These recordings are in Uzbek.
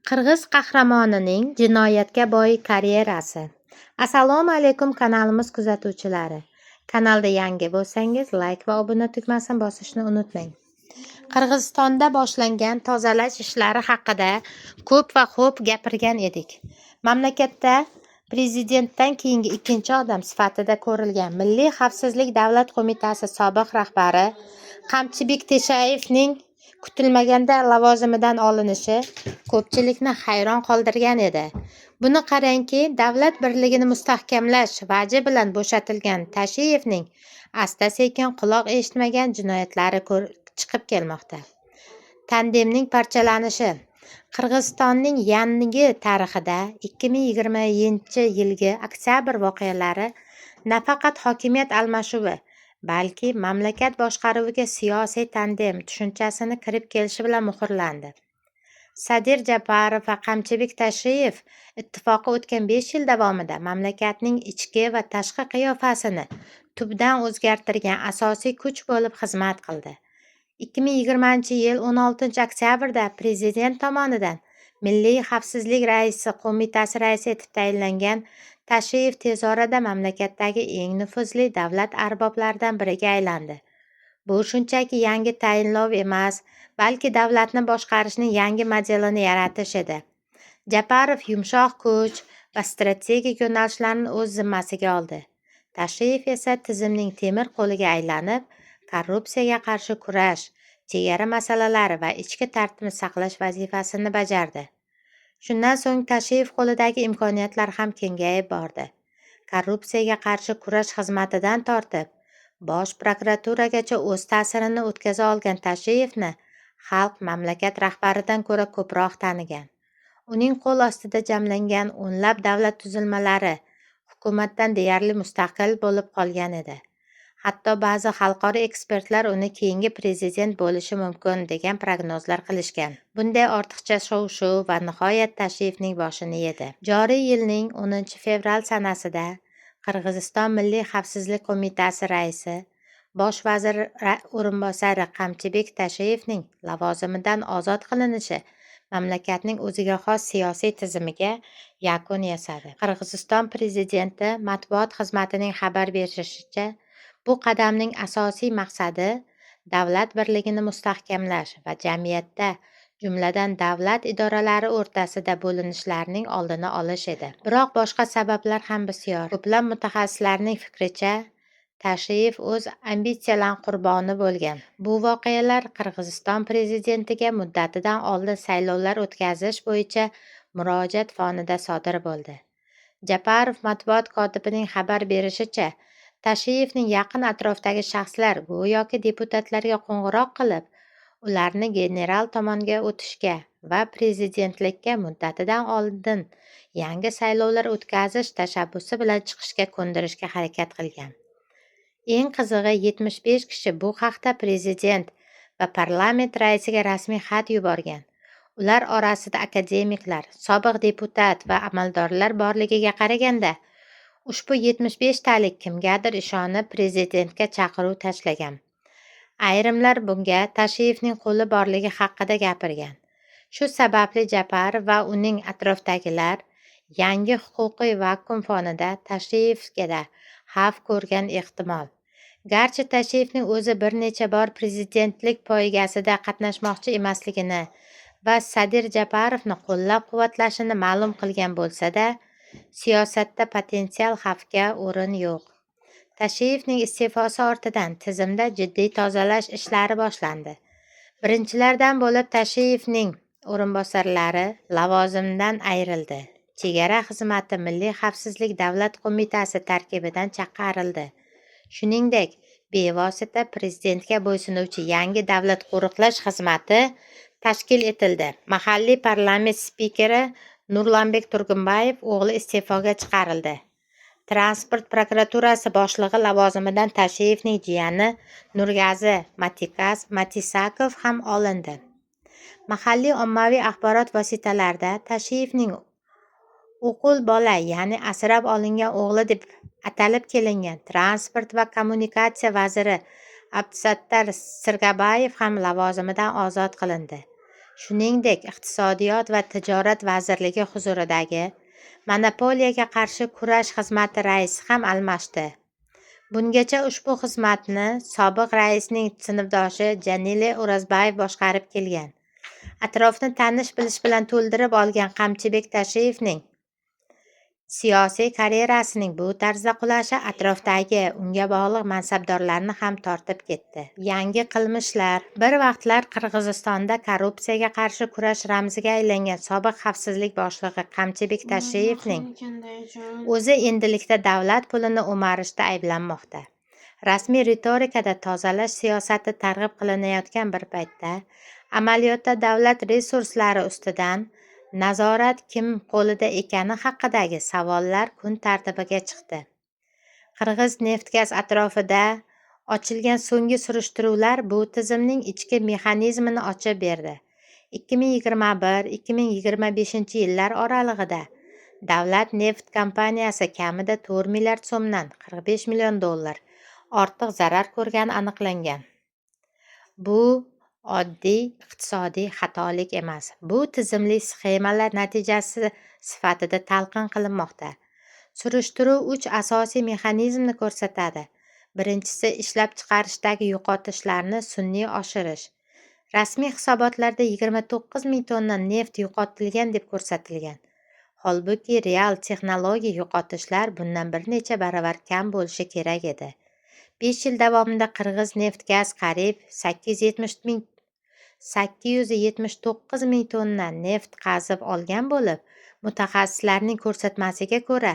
Qirg'iz qahramonining jinoyatga boy karyerasi. Assalomu alaykum, kanalimiz kuzatuvchilari. Kanalda yangi bo'lsangiz, layk va obuna tugmasini bosishni unutmang. Qirg'izistonda boshlangan tozalash ishlari haqida ko'p va xo'p gapirgan edik. Mamlakatda prezidentdan keyingi ikkinchi odam sifatida ko'rilgan Milliy xavfsizlik davlat qo'mitasi sobiq rahbari Qamchibek Tashiyevning kutilmaganda lavozimidan olinishi ko'pchilikni hayron qoldirgan edi. Buni qarangki, davlat birligini mustahkamlash vaji bilan bo'shatilgan Tashiyevning asta-sekin quloq eshitmagan jinoyatlari chiqib kelmoqda. Tandemning parchalanishi. Qirg'izistonning yangi tarixida 2020-yilgi oktyabr voqealari nafaqat hokimiyat almashuvi, balki mamlakat boshqaruviga siyosiy tandem tushunchasini kirib kelishi bilan muhrlandi. Sadir Japarov va Qamchibek Tashiyev ittifoqi o'tgan 5 yil davomida mamlakatning ichki va tashqi qiyofasini tubdan o'zgartirgan asosiy kuch bo'lib xizmat qildi. 2020-yil 16-oktyabrda prezident tomonidan Milliy xavfsizlik raisi qo'mitasi raisi etib tayinlangan Tashiyev tez orada mamlakatdagi eng nufuzli davlat arboblaridan biriga aylandi. Bu shunchaki yangi tayinlov emas, balki davlatni boshqarishning yangi modelini yaratish edi. Japarov yumshoq kuch va strategik yo'nalishlarni o'z zimmasiga oldi. Tashiyev esa tizimning temir qo'liga aylanib, korrupsiyaga qarshi kurash, chegara masalalari va ichki tartibni saqlash vazifasini bajardi. Shundan so'ng Tashiyev qo'lidagi imkoniyatlar ham kengayib bordi. Korrupsiyaga qarshi kurash xizmatidan tortib, bosh prokuraturagacha o'z ta'sirini o'tkaza olgan Tashiyevni xalq mamlakat rahbaridan ko'ra ko'proq tanigan. Uning qo'l ostida jamlangan o'nlab davlat tuzilmalari hukumatdan deyarli mustaqil bo'lib qolgan edi. Hatto ba'zi xalqaro ekspertlar uni keyingi prezident bo'lishi mumkin degan prognozlar qilishgan. Bunday ortiqcha shov-shuv va nihoyat Tashiyevning boshini yedi. Joriy yilning 10-fevral sanasida Qirg'iziston Milliy xavfsizlik qo'mitasi raisi, bosh vazir o'rinbosari Qamchibek Tashiyevning lavozimidan ozod qilinishi mamlakatning o'ziga xos siyosiy tizimiga yakun yasadi. Qirg'iziston prezidenti matbuot xizmatining xabar berishicha, bu qadamning asosiy maqsadi davlat birligini mustahkamlash va jamiyatda, jumladan davlat idoralari o'rtasida bo'linishlarning oldini olish edi. Biroq boshqa sabablar ham bisyor. Ko'plab mutaxassislarning fikricha, Tashiyev o'z ambitsiyalari qurboni bo'lgan. Bu voqealar Qirg'iziston prezidentiga muddatidan oldin saylovlar o'tkazish bo'yicha murojaat fonida sodir bo'ldi. Japarov matbuot kotibining xabar berishicha, Tashiyevning yaqin atrofidagi shaxslar go'yoki deputatlarga qo'ng'iroq qilib, ularni general tomonga o'tishga va prezidentlikka muddatidan oldin yangi saylovlar o'tkazish tashabbusi bilan chiqishga ko'ndirishga harakat qilgan. Eng qizig'i, 75 kishi bu haqda prezident va parlament raisiga rasmiy xat yuborgan. Ular orasida akademiklar, sobiq deputat va amaldorlar borligiga qaraganda, ushbu 75 talik kimgadir ishonib prezidentga chaqiruv tashlagan. Ayrimlar bunga Tashiyevning qo'li borligi haqida gapirgan. Shu sababli Japarov va uning atrofidagilar yangi huquqiy vakuum fonida Tashiyevga xavf ko'rgan ehtimol. Garchi Tashiyevning o'zi bir necha bor prezidentlik poygasida qatnashmoqchi emasligini va Sadir Japarovni qo'llab-quvvatlashini ma'lum qilgan bo'lsa-da, siyosatda potensial xavfga o'rin yo'q. Tashiyevning iste'fosi ortidan tizimda jiddiy tozalash ishlari boshlandi. Birinchilardan bo'lib Tashiyevning o'rinbosarlari lavozimdan ayrildi. Chegara xizmati Milliy xavfsizlik davlat qo'mitasi tarkibidan chiqarildi. Shuningdek, bevosita prezidentga bo'ysunuvchi yangi davlat qo'riqlash xizmati tashkil etildi. Mahalliy parlament spikeri Nurlanbek Turgunbayev o'g'li iste'foga chiqarildi. Transport prokuraturasi boshlig'i lavozimidan Tashiyevning jiyani Nurgazi Matisakov ham olindi. Mahalliy ommaviy axborot vositalarida Tashiyevning o'qul bola, ya'ni asrab olingan o'g'li deb atalib kelingan transport va kommunikatsiya vaziri Abdusattor Sirgabayev ham lavozimidan ozod qilindi. Shuningdek, Iqtisodiyot va tijorat vazirligi huzuridagi Monopoliyaga qarshi kurash xizmati raisi ham almashdi. Bungacha ushbu xizmatni sobiq raisning sinfdoshi Janile O'rozbayev boshqarib kelgan. Atrofni tanish-bilish bilan to'ldirib olgan Qamchibek Tashiyevning siyosiy karyerasining bu tarzda qulashi atrofdagi unga bog'liq mansabdorlarni ham tortib ketdi. Yangi qilmishlar. Bir vaqtlar Qirg'izistonda korrupsiyaga qarshi kurash ramziga aylangan sobiq xavfsizlik boshlig'i Qamchibek Tashiyevning o'zi endilikda davlat pulini o'marishda ayblanmoqda. Rasmiy ritorikada tozalash siyosati targ'ib qilinayotgan bir paytda, amaliyotda davlat resurslari ustidan nazorat kim qo'lida ekani haqidagi savollar kun tartibiga chiqdi. Qirg'iz Neftgaz atrofida ochilgan so'nggi surishtiruvlar bu tizimning ichki mexanizmini ochib berdi. 2021-2025 yillar oralig'ida davlat neft kompaniyasi kamida 4 milliard so'mdan 45 million dollar ortiq zarar ko'rgani aniqlangan. Bu oddiy iqtisodiy xatolik emas. Bu tizimli sxemalar natijasi sifatida talqin qilinmoqda. Surishtiruv uch asosiy mexanizmni ko'rsatadi. Birinchisi, ishlab chiqarishdagi yo'qotishlarni sun'iy oshirish. Rasmiy hisobotlarda 29 ming tonna neft yo'qotilgan deb ko'rsatilgan. Holbuki real texnologik yo'qotishlar bundan bir necha baravar kam bo'lishi kerak edi. 5 yil davomida Qirg'iz Neftgaz qariyb 879 ming tonna neft qazib olgan bo'lib, mutaxassislarning ko'rsatmasiga ko'ra,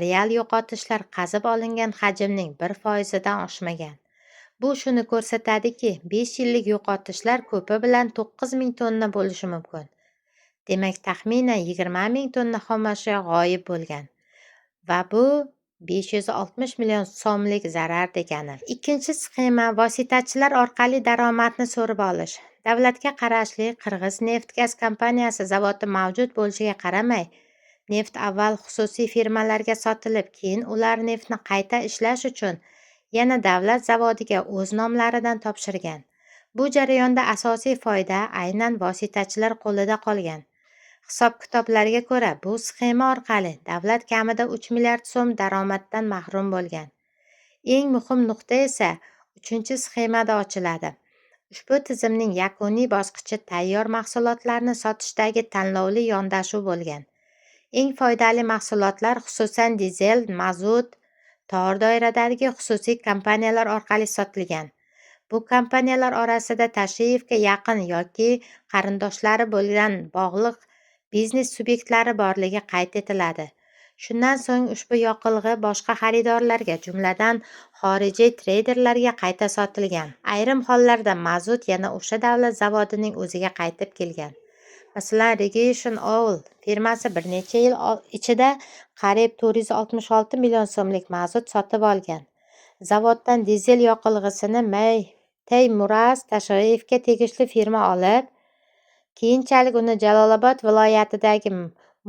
real yo'qotishlar qazib olingan hajmning 1%dan oshmagan. Bu shuni ko'rsatadiki, 5 yillik yo'qotishlar ko'pi bilan 9 ming tonna bo'lishi mumkin. Demak, taxminan 20 ming tonna xomashyo g'oyib bo'lgan va bu 560 million so'mlik zarar degani. Ikkinchi sxema vositachilar orqali daromadni so'rib olish. Davlatga qarashli Qirg'iz Neftgaz kompaniyasi zavodi mavjud bo'lishiga qaramay, neft avval xususiy firmalarga sotilib, keyin ular neftni qayta ishlash uchun yana davlat zavodiga o'z nomlaridan topshirgan. Bu jarayonda asosiy foyda aynan vositachilar qo'lida qolgan. Hisob-kitoblarga ko'ra, bu sxema orqali davlat kamida 3 milliard so'm daromaddan mahrum bo'lgan. Eng muhim nuqta esa uchinchi sxemada ochiladi. Ushbu tizimning yakuniy bosqichi tayyor mahsulotlarni sotishdagi tanlovli yondashuv bo'lgan. Eng foydali mahsulotlar, xususan dizel, mazut tor doiradagi xususiy kompaniyalar orqali sotilgan. Bu kompaniyalar orasida Tashiyevga yaqin yoki qarindoshlari bilan bog'liq biznes subyektlari borligi qayd etiladi. Shundan so'ng ushbu yoqilg'i boshqa xaridorlarga, jumladan xorijiy treyderlarga qayta sotilgan. Ayrim hollarda mazut yana o'sha davlat zavodining o'ziga qaytib kelgan. Masalan, Regation Oil firmasi bir necha yil ichida qariyb 466 million so'mlik mazut sotib olgan. Zavoddan dizel yoqilg'isini Teymuraz Tashiyevga tegishli firma olib, keyinchalik uni Jalolobod viloyatidagi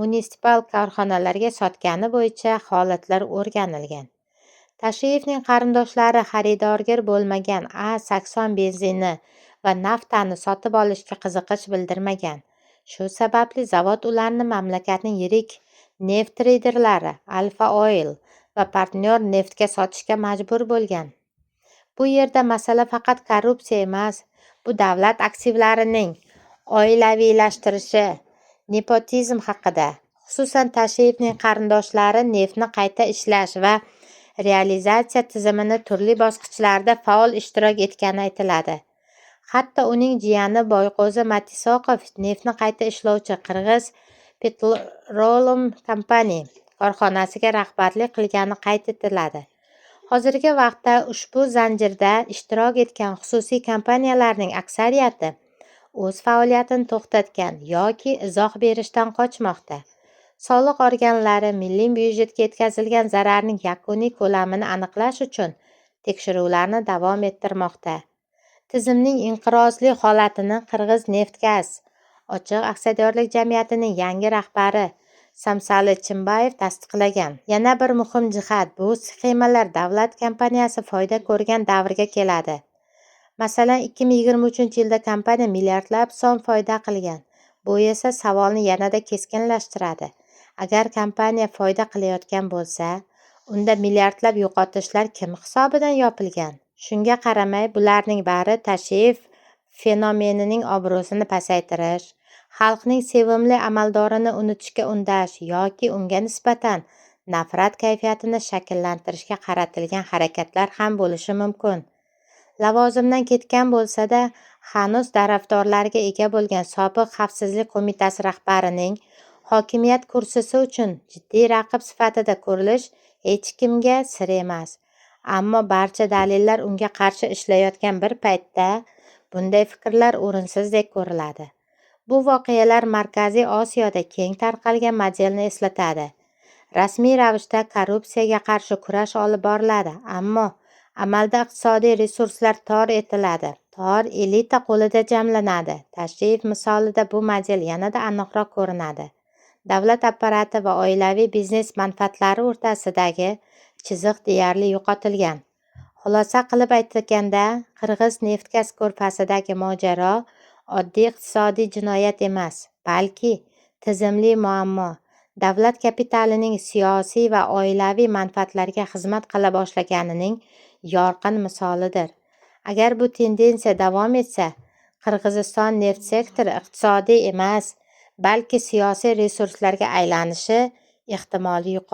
munitsipal korxonalarga sotgani bo'yicha holatlar o'rganilgan. Tashiyevning qarindoshlari xaridorgir bo'lmagan A80 benzini va naftani sotib olishga qiziqish bildirmagan. Shu sababli zavod ularni mamlakatning yirik neft treyderlari Alfa Oil va Partnyor neftga sotishga majbur bo'lgan. Bu yerda masala faqat korrupsiya emas, bu davlat aktivlarining oilaviylashtirilishi, nepotizm haqida. Xususan, Tashiyevning qarindoshlari neftni qayta ishlash va realizatsiya tizimini turli bosqichlarida faol ishtirok etgani aytiladi. Hatto uning jiyani Boyqo'zi Matisoqov neftni qayta ishlovchi Qirg'iz Petroleum Company korxonasiga rahbarlik qilgani qayd etiladi. Hozirgi vaqtda ushbu zanjirda ishtirok etgan xususiy kompaniyalarning aksariyati o'z faoliyatini to'xtatgan yoki izoh berishdan qochmoqda. Soliq organlari milliy byudjetga yetkazilgan zararning yakuniy ko'lamini aniqlash uchun tekshiruvlarni davom ettirmoqda. Tizimning inqirozli holatini Qirg'iz Neftgaz ochiq aksiyadorlik jamiyatining yangi rahbari Samsali Chimbayev tasdiqlagan. Yana bir muhim jihat bu sxemalar davlat kompaniyasi foyda ko'rgan davrga keladi. Masalan, 2023-yilda kompaniya milliardlab so'm foyda qilgan. Bu esa savolni yanada keskinlashtiradi. Agar kompaniya foyda qilayotgan bo'lsa, unda milliardlab yo'qotishlar kim hisobidan yopilgan? Shunga qaramay, bularning bari Tashiyev fenomenining obro'sini pasaytirish, xalqning sevimli amaldorini unutishga undash yoki unga nisbatan nafrat kayfiyatini shakllantirishga qaratilgan harakatlar ham bo'lishi mumkin. Lavozimdan ketgan bo'lsa-da, hanuz tarafdorlarga ega bo'lgan sobiq Xavfsizlik qo'mitasi rahbarining hokimiyat kursisi uchun jiddiy raqib sifatida ko'rilish hech kimga sir emas. Ammo barcha dalillar unga qarshi ishlayotgan bir paytda bunday fikrlar o'rinsizdek ko'rinadi. Bu voqealar Markaziy Osiyoda keng tarqalgan modelni eslatadi. Rasmiy ravishda korrupsiyaga qarshi kurash olib boriladi, ammo amalda iqtisodiy resurslar tor etiladi. Tor elita qo'lida jamlanadi. Tashiyev misolida bu model yanada aniqroq ko'rinadi. Davlat apparati va oilaviy biznes manfaatlari o'rtasidagi chiziq deyarli yo'qotilgan. Xulosa qilib aytganda, Qirg'iz Neftgaz ko'rfasidagi mojaro oddiy iqtisodiy jinoyat emas, balki tizimli muammo, davlat kapitalining siyosiy va oilaviy manfaatlarga xizmat qila boshlaganining yorqin misolidir. Agar bu tendensiya davom etsa, Qirg'iziston neft sektori iqtisodiy emas, balki siyosiy resurslarga aylanishi ehtimoli yuqori.